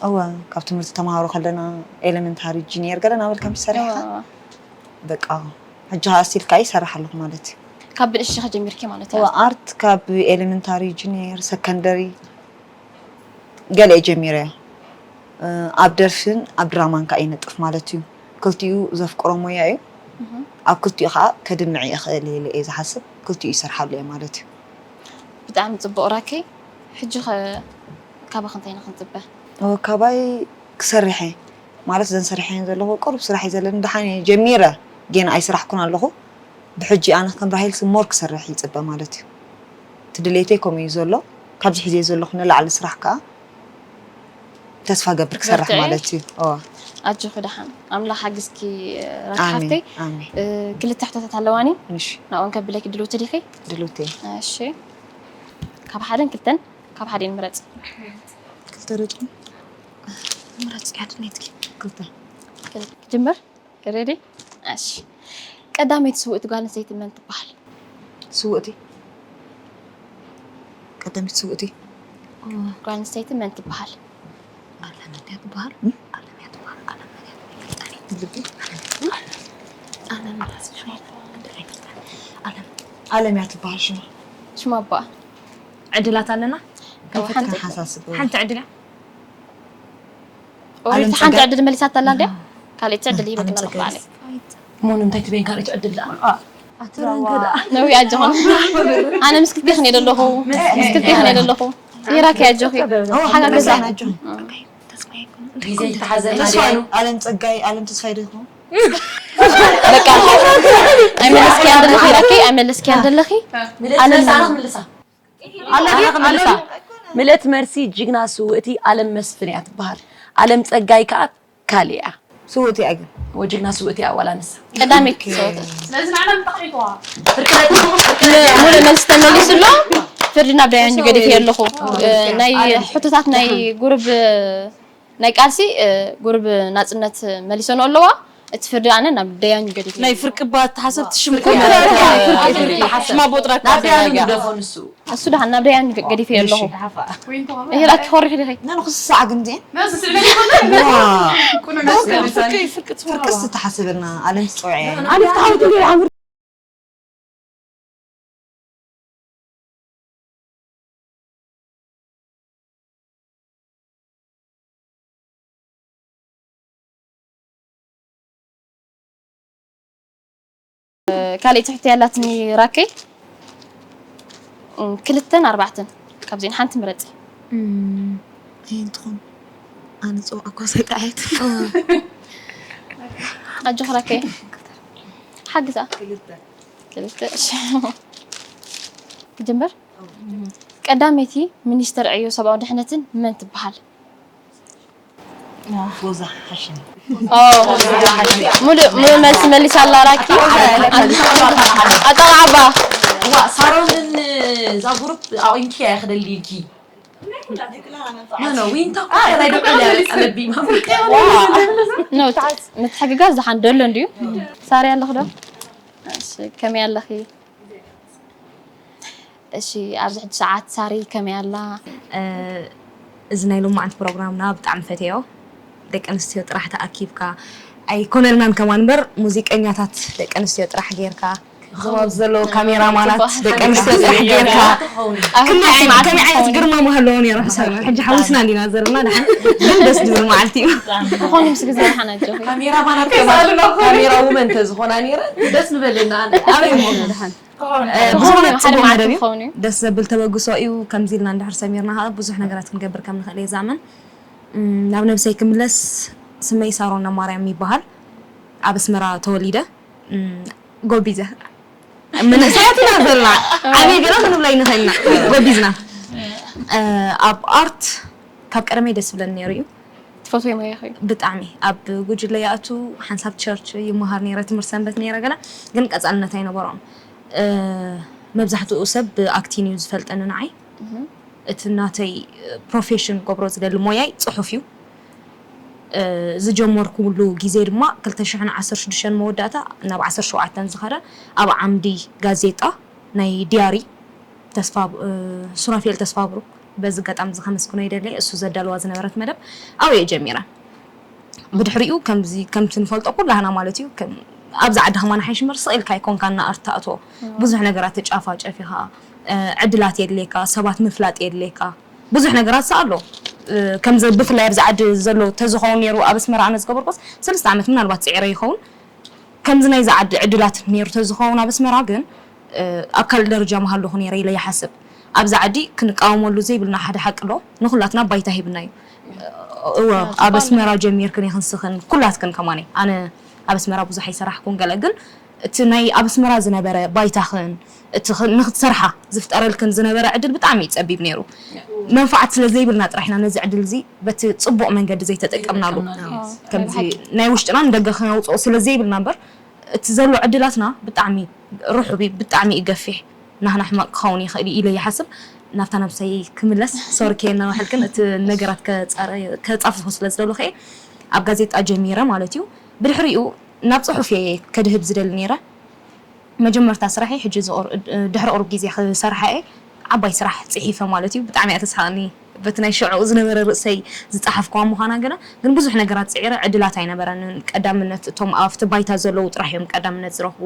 እወ፣ ካብ ትምህርቲ ተምሃሮ ከለና ኤለመንታሪ፣ ጂኒየር ገለ እናበልካ ምስ ሰሪሕካ፣ እወ። በቃ፣ ሕጂ ከኣ ስቲል ከኣ ይሰርሕ ኣለኹ ማለት እዩ። ካብ ብንእሽትኻ ጀሚርኪ ማለት እዩ? እወ፣ ኣርት ካብ ኤለመንታሪ፣ ጂኒየር፣ ሰከንደሪ ገለ እየ ጀሚረዮ። እ፣ ኣብ ደርፍን ኣብ ድራማን ከኣ ይነጥፍ ማለት እዩ። ክልቲኡ ዘፍቅሮ ሞያ እዩ። እህ። ኣብ ክልቲኡ ከኣ ከድምዕ ይኽእል እየ ኢለ እየ ዝሓስብ። ክልቲኡ ይሰርሓሉ እየ ማለት እዩ። ብጣዕሚ ጽቡቕ ራኪ። ሕጂ ኸ ካባኺ እንታይ ኢና ክንጽበ? እወ፣ ካባይ ክሰርሕ እየ። ማለት፣ ዘን ሰሪሐየን ዘለኹ ቁሩብ ስራሕ እዩ ዘለኒ። ደሓን እየ ጀሚረ፣ ጌና ኣይስራሕኩን ኣለኹ። ብሕጂ ኣነ ከም ራሄልሲ ሞር ክሰርሕ ይጽበ ማለት እዩ። እቲ ድሌተይ ከምኡ እዩ ዘሎ። ካብዚ ሒዘዮ ዘለኹ ንላዕሊ ስራሕ ከኣ ተስፋ ገብር ክሰርሕ በርትዒ። ማለት እዩ። እወ። ኣጆኺ ደሓን። ኣምላኽ ሓግዝኪ፣ ራኪ ኣሜን፣ ሓፍተይ። ኣሜን። እ፣ ክልተ ሕቶታት ኣለዋኒ። እሺ። ናብኦም ከብለኪ ድልውቲ ዲኺ? ድልውቲ እየ። እሺ። ካብ ሓደን ክልተን፣ ካብ ሓደን ምረጺ። ክልተ ዶ ጥዑም? ምረጺ፣ ሓደን ነትኪ። ክልተ። ክል-፣ ክጅምር? ሬዲ? እሺ። ቀዳመይቲ ስውእቲ ጓል ኣንስተይቲ መን ትበሃል? ስውእቲ? ቀዳመይቲ ስውእቲ? ጓል ኣንስተይቲ መን ትበሃል? ኣለም እያ ትበሃል። እም? ኣለም እያ ትበሃል። ኣለም እያ ትበሃል። ልቢ? ኣለም እያ ትበሃል። ኣለም። ኣለም እያ ትበሃል ሽማ። ሽማ ኣቦኣ? ዕድላት ኣለና? እወ፣ ሓንቲ። ከይፈተና ሓሳስብ። ሓንቲ ዕድል እያ? ኦሪት ኣለም ሓንቲ ጸጋይ። ዕድል መሊሳታ ኣላ እንድያ? ካልኣይቲ ዕድል ሂበክና ኣለኹ ባዕለይ። እሞ ንምንታይ ትበይን ካልኣይቲ ዕድል ደኣ? ኣትረን ገዳ። ነዊ ኣጆኹም። ኣነ ምስ ክልቴኽን እየ ዘለኹ። ምስ ክልቴኽን እየ ዘለኹ። ይራኪ ኣጆኺ። ኦ፣ ሓጋገዛ። ኣጆኹም። ተስፋ ይኩን። ግዜ ይተሓዘና ተስፋ ድያ? እዩ። ኣለም ጸጋይ፣ ኣለም ተስፋይ ዶ ይኸውን? በቃ። ኣይመለስክያን ዘለኺ፣ ራኪ፣ ኣይመለስክያን ዘለኺ። ምልእቲ ኣለም መልሳ፣ ኣነ ክምልሳ። ኣላ ድያ? ኣላ ክምልሳ። ኣላ። ምልእቲ መርሲ ጅግና ስውእቲ ኣለም መስፍን እያ ትበሃል። ኣለም ጸጋይ ከኣ ካልእ እያ። ስውእቲ እያ ግን። ወጅግና ስውእቲ እያ ዋላ ንሳ። ቀዳመይቲ ስውእቲ። ስለዚ ንዓና ምተኽሪትዋ። ፍርቂ ናይ ፍርቂ ናይ ም-፣ ሙሉእ መልሲ ተመሊሱ ኣሎ። ፍርዲ ናብ ዳያኑ ገዲፈዮ ኣለኹ። እ፣ ናይ ሕቶታት ናይ ጉሩብ ናይ ቃልሲ፣ እ፣ ጉሩብ ናጽነት መሊሰንኦ ኣለዋ። እቲ ፍርዲ ኣነ ናብ ደያኑ ገዲፈ። ናይ ፍርቂ እባ ተሓሰብቲ ሽም ፍርቂ እኮ እባ ማለት ተሓሰብቲ። ሽማ ቦጥራ እኮ ናብ ደያኑ ተረጋጋ። ንግደፎ ንሱ። እሱ ደሓን ናብ ደያኑ ገ-፣ ገዲፈ እሺ። ኣለኹ። ይሄ ላኪ ኮሪኺ ዲኺ? ነንኹ ስሳዕ ግን ዲኤን? ነዚ ስእሊ ይኹን? ዋ። ኩሉ ነዚ ፍርቂ፣ ፍርቂ፣ ፍርቂ ፍርቅስ ትሓስበልና፣ ኣለም ትጸውዐ። ኣነ ፍትሓዊ ትብል። ካልኣይቲ ሕቶ ያላትኒ ራከይ፣ እም፣ ክልተን ኣርባዕተን ካብዚአን ሓንቲ ምረፂ። እም፣ ኣየን ትኾን? ኣነ ፅቡቅ እኮ ሰጣየት። ኣጆኺ ራከይ። ሓግዛ። ክልተ። ክልተ፣ እሺ። ክጅምር? ቀዳመይቲ ሚኒስተር ዕዮ ሰብኣዊ ድሕነትን መን ትበሃል? ፎዛ ሓሽም። ኦ፣ ሙሉእ፣ ሙሉእ መልሲ መሊሳ ኣላ ራኪ። ኣጠቓዕባ። ዋ፣ ሳሮንን እዛ ጉሩፕ ኣቑንኪ እያ ክደልይኪ። ኖ፣ ኖ፣ ዊንታ እኮ ናይ ደቂ እያ ቀለቢ ማፍሪቃ። ኖ፣ ምትሕግጋዝ ዝሓን ደሎ እንድዩ። ሳሪ ኣለኺ ዶ? እሺ፣ ከመይ ኣለኺ? እሺ፣ ኣብዚ ሕጂ ሰዓት ሳሪ ከመይ ኣላ? እ፣ እዚ ናይ ሎማዓንቲ ፕሮግራምና ብጣዕሚ ፈትየዮ። ደቂ ኣንስትዮ ጥራሕ ተኣኪብካ ኣይኮነልናን ከማን እምበር፣ ሙዚቀኛታት ደቂ ኣንስትዮ ጥራሕ ጌርካ፣ እዞም ኣብዚ ዘለዉ ካሜራማናት ጽቡቅ። ደቂ ኣንስትዮ ጥራሕ ጌርካ፣ ኣብ ክንደይ ሓንቲ ዓይነት፣ መዓልቲ ከመይ ዓይነት ትኸውን? ግርማ ሞገስ ኣለዎ ነይሩ ሕሳብ። ሕጂ ሓዊስና እንዲና ዘለና፣ ደሓን ግን ደስ ዝብል መዓልቲ እዩ። ክኾን እዩ ምስ ግዜ ደሓን ኣጆኺ። ካሜራማናት ከማን ካሜራ ውመን ተዝኾና ነይረን ደስ ምበለና። ኣበይ እሞ? ደሓን። እ፣ ዝኾነ ብዝኾነ ሓደ ጽቡቕ መዓልቲ መደብ እዩ። ክኸውን እዩ። ደስ ዘብል ተበግሶ እዩ። ከምዚ ኢልና እንድሕር ሰሚርና ኸኣ ብዙሕ ነገራት ክንገብር ከም ንኽእል እየ ዝኣምን። እም፣ ናብ ነብሰይ ክምለስ፣ ስመይ ሳሮን ማርያም ይበሃል። ኣብ ኣስመራ ተወሊደ። እም፣ ጎቢዘ። መንእሰያት ኢና ዘለና። ዓብዪ ገና ክንብላ ኣይንኽእልና። ጎቢዝና። እ፣ ኣብ ኣርት ካብ ቀደመይ ደስ ዝብለኒ ነይሩ እዩ። ትፈትዎ ሞያኺ እዩ? ብጣዕሚ። ኣብ ጉጅለ ይኣቱ፣ ሓንሳብ ቸርች ይመሃር ነይረ፣ ትምህርቲ ሰንበት ነይረ ገለ፣ ግን ቀጻልነት ኣይነበሮን። እ፣ መብዛሕትኡ ሰብ ብኣክቲን እዩ ዝፈልጠኒ ንዓይ። እቲ ናተይ ፕሮፌሽን ክገብሮ ዝደሊ ሞያይ ጽሑፍ እዩ። ዝጀመርኩሉ ግዜ ድማ ክልተ ሽሕን ዓሰርተ ሽዱሽተን መወዳእታ ናብ ዓሰርተ ሸውዓተን ዝኸደ ኣብ ዓምዲ ጋዜጣ ናይ ዲያሪ ተስፋ ሱራፌል ተስፋ ብሩክ፣ በዚ ኣጋጣሚ እዚ ከመስግኖ ይደሊ። እሱ ዘዳልዋ ዝነበረት መደብ ኣብኡ እየ ጀሚረ። ብድሕሪኡ ከምዚ ከምቲ ንፈልጦ ኩላህና ማለት እዩ ኣብዚ ዓዲ ከማን ሓይሽ ምበር ስቕ ኢልካ ኣይኮንካ እና ኣርታእቶ ብዙሕ ነገራት ተጫፋጨፍ ኢኻ። ዕድላት የድልየካ፣ ሰባት ምፍላጥ የድልየካ፣ ብዙሕ ነገራት ሰ ኣሎ። ከምዚ ብፍላይ ኣብዚ ዓዲ ዘሎ ተዝኸውን ነይሩ ኣብ ኣስመራ ኣነ ዝገበርኩስ ሰለስተ ዓመት ምናልባት ፅዕረ ይኸውን። ከምዚ ናይዚ ዓዲ ዕድላት ነይሩ ተዝኸውን ኣብ ኣስመራ ግን ኣብ ካልእ ደረጃ ምሃለኹ ነይረ ኢለ ይሓስብ። ኣብዚ ዓዲ ክንቃወመሉ ዘይብልና ሓደ ሓቂ ኣሎ፣ ንኹላትና ባይታ ሂብና እዩ። እወ ኣብ ኣስመራ ጀሚርክን ኢኽን ስኽን ኩላትክን ከማነይ ኣነ ኣብ ኣስመራ ብዙሕ ኣይሰራሕኩን ገለ ግን እቲ ናይ ኣብ ኣስመራ ዝነበረ ባይታኽን እቲ ንክትሰርሓ ዝፍጠረልክን ዝነበረ ዕድል ብጣዕሚ እዩ ፀቢብ ነይሩ። መንፋዓት ስለ ዘይብልና ጥራሕ ኢና ነዚ ዕድል እዚ በቲ ፅቡቕ መንገዲ ዘይተጠቀምናሉ። ከምዚ ናይ ውሽጥና ንደገ ክነውፅኦ ስለ ዘይብልና እምበር እቲ ዘሎ ዕድላትና ብጣዕሚ ርሑብ እዩ፣ ብጣዕሚ እዩ ገፊሕ። ናህና ሕማቕ ክኸውን ይኽእል እዩ ኢለ ይሓስብ። ናብታ ነብሰይ ክምለስ ሶሪ ከየናውሐልክን እቲ ነገራት ከጻፍፎ ስለ ዝደለኹ እየ ኣብ ጋዜጣ ጀሚረ ማለት እዩ። ብድሕሪኡ ናብ ጽሑፍ እየ ከድህብ ዝደሊ ነይረ። መጀመርታ ስራሐይ ሕጂ ድሕሪ ቁሩብ ግዜ ክሰርሓ እየ። ዓባይ ስራሕ ጽሒፈ ማለት እዩ። ብጣዕሚ እያ ተስሓቕኒ። በቲ ናይ ሽዑ ዝነበረ ርእሰይ ዝጸሓፍኩዋ ምዃና ግና ግን ብዙሕ ነገራት ጽዒረ ዕድላት ኣይነበረንን። ቀዳምነት እቶም ኣብቲ ባይታ ዘለዉ ጥራሕ እዮም ቀዳምነት ዝረኽቡ።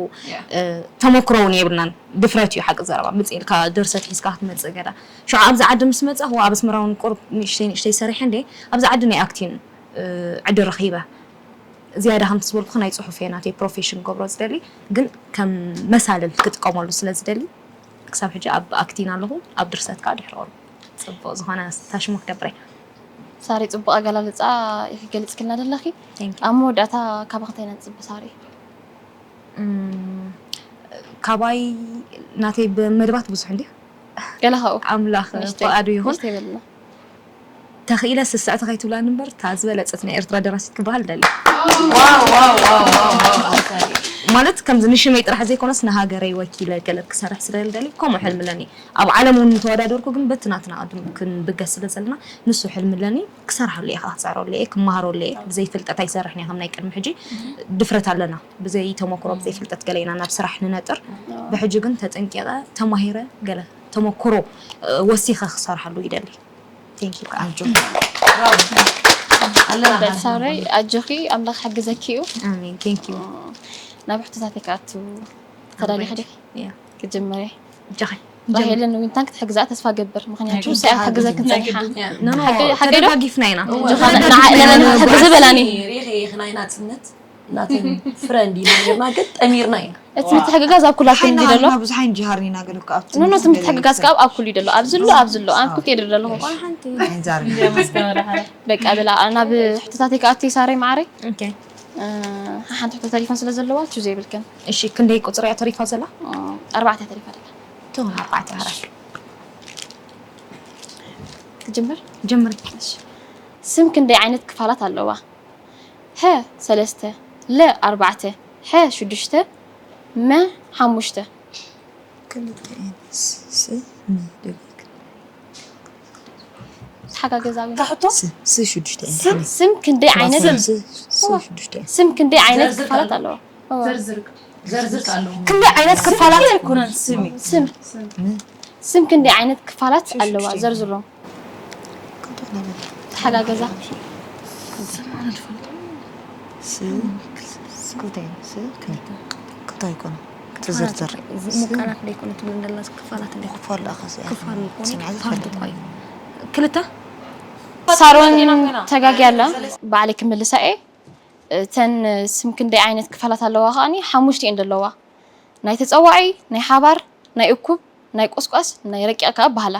ተመክሮ እውን የብልናን። ድፍረት እዩ ሓቂ ዘረባ። ምጽእ ኢልካ ድርሰት ሒዝካ ክትመጽእ ገዳ። ሽዑ ኣብዚ ዓዲ ምስ መጸኹ ኣብ ኣስመራ እውን ቁሩብ ንእሽተይ ንእሽተይ ሰሪሐ እንዴ ኣብዚ ዓዲ ናይ ኣክቲን ዕድል ረኺበ። ዝያዳ ከምቲ ዝበልኩ ናይ ጽሑፍ እየ ናተይ ፕሮፌሽን ክገብሮ ዝደሊ፣ ግን ከም መሳልል ክጥቀመሉ ስለ ዝደሊ ክሳብ ሕጂ ኣብ ኣክቲን ኣለኹ፣ ኣብ ድርሰት ከዓ ድሕሪ ቁሩብ ጽቡቕ ዝኾነ ታሽሙ ክገብር እየ። ሳሪ ጽቡቕ ኣገላልጻ ኢኺ ገሊጽክልና ዘለኺ። Thank you። ኣብ መወዳእታ ካባኺ እንታይ ኢና ንጽበ ሳሪ? እም፣ ካባይ ናተይ ብመደባት ብዙሕ እንድዩ። ገለ ካብኡ ኣምላኽ ንእሽተይ፣ ፍቓዱ ይኹን። ንእሽተይ በልና። ተኽኢለ ስስዕቲ ከይትብላኒ እምበር እታ ዝበለጸት ናይ ኤርትራ ደራሲት ክበሃል ደሊ። ማለት ከምዚ ንሽመይ ጥራሕ ዘይኮነስ ንሃገረይ ወኪለ ገለ ክሰርሕ ስለ ዝደሊ ከምኡ ሕልሚ ኣለኒ። ኣብ ዓለም እውን እንተወዳደርኩ ግን በቲ ናትና ቅድም ክንብገስ ስለ ዘለና ንሱ ሕልሚ ኣለኒ። ክሰርሓሉ እየ፣ ክፅዕረሉ እየ፣ ክመሃረሉ እየ። ብዘይ ፍልጠት ኣይሰርሕን እየ ከም ናይ ቅድሚ ሕጂ። ድፍረት ኣለና፣ ብዘይ ተመክሮ ብዘይ ፍልጠት ገለ ኢና ናብ ስራሕ ንነጥር። ብሕጂ ግን ተጠንቂቐ ተማሂረ ገለ ተመክሮ ወሲኸ ክሰርሓሉ ይደሊ። Thank you ከዓ። ኣጆኺ። ኣለና በል ሳሮይ፣ ኣጆኺ፣ ኣምላኽ ሓግዘኪ እዩ። ኣሜን። Thank you። ናብ ሕቶታተይ ክኣቱ ተዳሊኺ ዲኺ? Yeah። ክጅምር እየ። ኣጆኺ። ራሄልን ዊንታን ክትሕግዛ ተስፋ ገብር፣ ምኽንያቱ ናይ ንሳ እያ ክትሕግዘክን ናይ ጸኒሓ። ግድን። No, no፣ ሓቂ-፣ ሓቂ ዶ? ተደጋጊፍና ኢና። እወ። ጆኻ-፣ ተደጋጊፍና ንዓ-፣ ኢና። ንዓይ ሕግዚ በላኒ። ሪኺ ኢኺ ናይና ጽነት። ናተን ፍረንድ ኢና ነርና፣ ግን ጠሚርና ኢና። እቲ ምትሕግጋዝ ኣብ ኩላትኩም ሓይና እንዲ ደሎ? ሃሪና ብዙሕ ኣይንጂ ሃርኒና፣ ግን እኮ ኣብቲ ኖ፣ ኖ፣ እቲ ምትሕግጋዝ ምትሕግጋዝ ካብ ኣብ ኩሉ እዩ ደሎ። ኣብዚ ኣሎ፣ ኣብዚ ኣሎ። ኣነ ኩክ የድር ደለኹ። ዋላ ሓንቲ። ኣይንዛረብ። በቃ፣ በላ፣ ናብ ሕቶታተይ ክኣቱ ሳረይ መዓረይ። ኦኬ። እ፣ ሓንቲ ሕቶ ተሪፋ ስለ ዘለዋ፣ ቹዝ የብልክን። እሺ፣ ክንደይ ቁጽሪ እያ ተሪፋ ዘላ? እ፣ ኣርባዕተ ተሪፋ ደላ። ትኹን ኣርባዕተ ዓራት። ክጅምር? ጀምሪ። እሺ። ስም ክንደይ ዓይነት ክፋላት ኣለዋ? ሀ ሰለስተ፣ ለ ኣርባዕተ፣ ሐ ሽዱሽተ፣ መ ሓሙሽተ። ክልተ እየን። ስ፣ ስ፣ ም፣ ድግግም። ተሓጋገዛዊ። ካሕቶ? ስ፣ ስ ሽዱሽተ እየን። ስም? ሓመድ። ስም ክንደይ ዓይነት? ስ፣ ስ ሽዱሽተ እየን። ስም ክንደይ ዓይነት ዘርዝር ክፋላት ኣለዋ? እዋ። ዘርዝር፣ ዘርዝር ኣለዎ። ክንደይ ዓይነት ክፋላት? ኣይኮነን ስም እዩ። ስም። ም። ስም ክንደይ ዓይነት ክፋላት ኣለዋ? ሽዱሽተ። ዘርዝሮም። ተሓጋገዛ። ስ፣ ስ፣ ክልተ እየን። ስ፣ ክልተ። ክልተ ኣይኮነን። ትዝርዝር። ምቃላት ደይኮነ ትብል እንደላ ክፋላት እንደ ክፋል ደኣ ኸዚ ክፋል ኣይኮነን። ኮነ ስምዒት ፓርት ይፈልጥ። እኮ እዩ። ክልተ? ሳሮን ተጋግያ ኣላ። ባዕለይ ክምልሳ እየ። እተን ስም ክንደይ ዓይነት ክፋላት ኣለዋ ከኣኒ ሓሙሽተ እየን ዘለዋ። ናይ ተጸዋዒ፣ ናይ ሓባር፣ ናይ እኩብ፣ ናይ ቆስቋስ፣ ናይ ረቂቕ ከኣ በሃላ።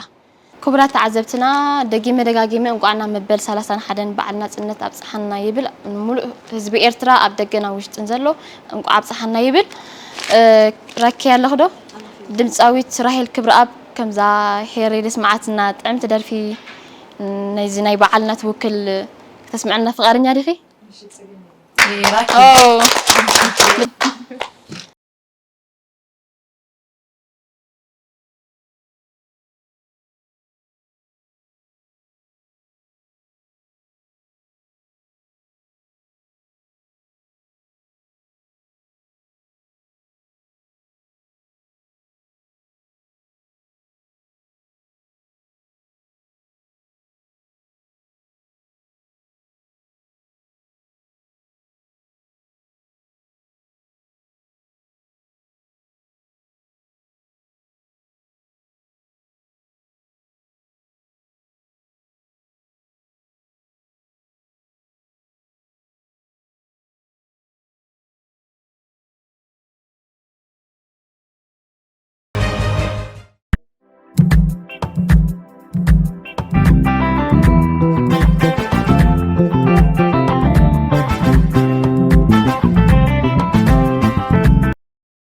ክቡራት ተዓዘብትና፣ ደጊመ ደጋጊመ እንቋዕ ናብ መበል ሰላሳን ሓደን በዓል ናጽነት ኣብጽሓና ይብል። ንምሉእ ህዝቢ ኤርትራ ኣብ ደገን ኣብ ውሽጥን ዘሎ እንቋዕ ኣብጽሓና ይብል። እ፣ ረኪ ኣለኹ ዶ? ድምጻዊት ራሄል ክብረኣብ ከምዛ ሄሪ ዘስመዓትና ጥዕምቲ ደርፊ ናይዚ ናይ በዓልና ትውክል ክተስምዐና ፍቓደኛ ዲኺ? ራኪ። ኦ።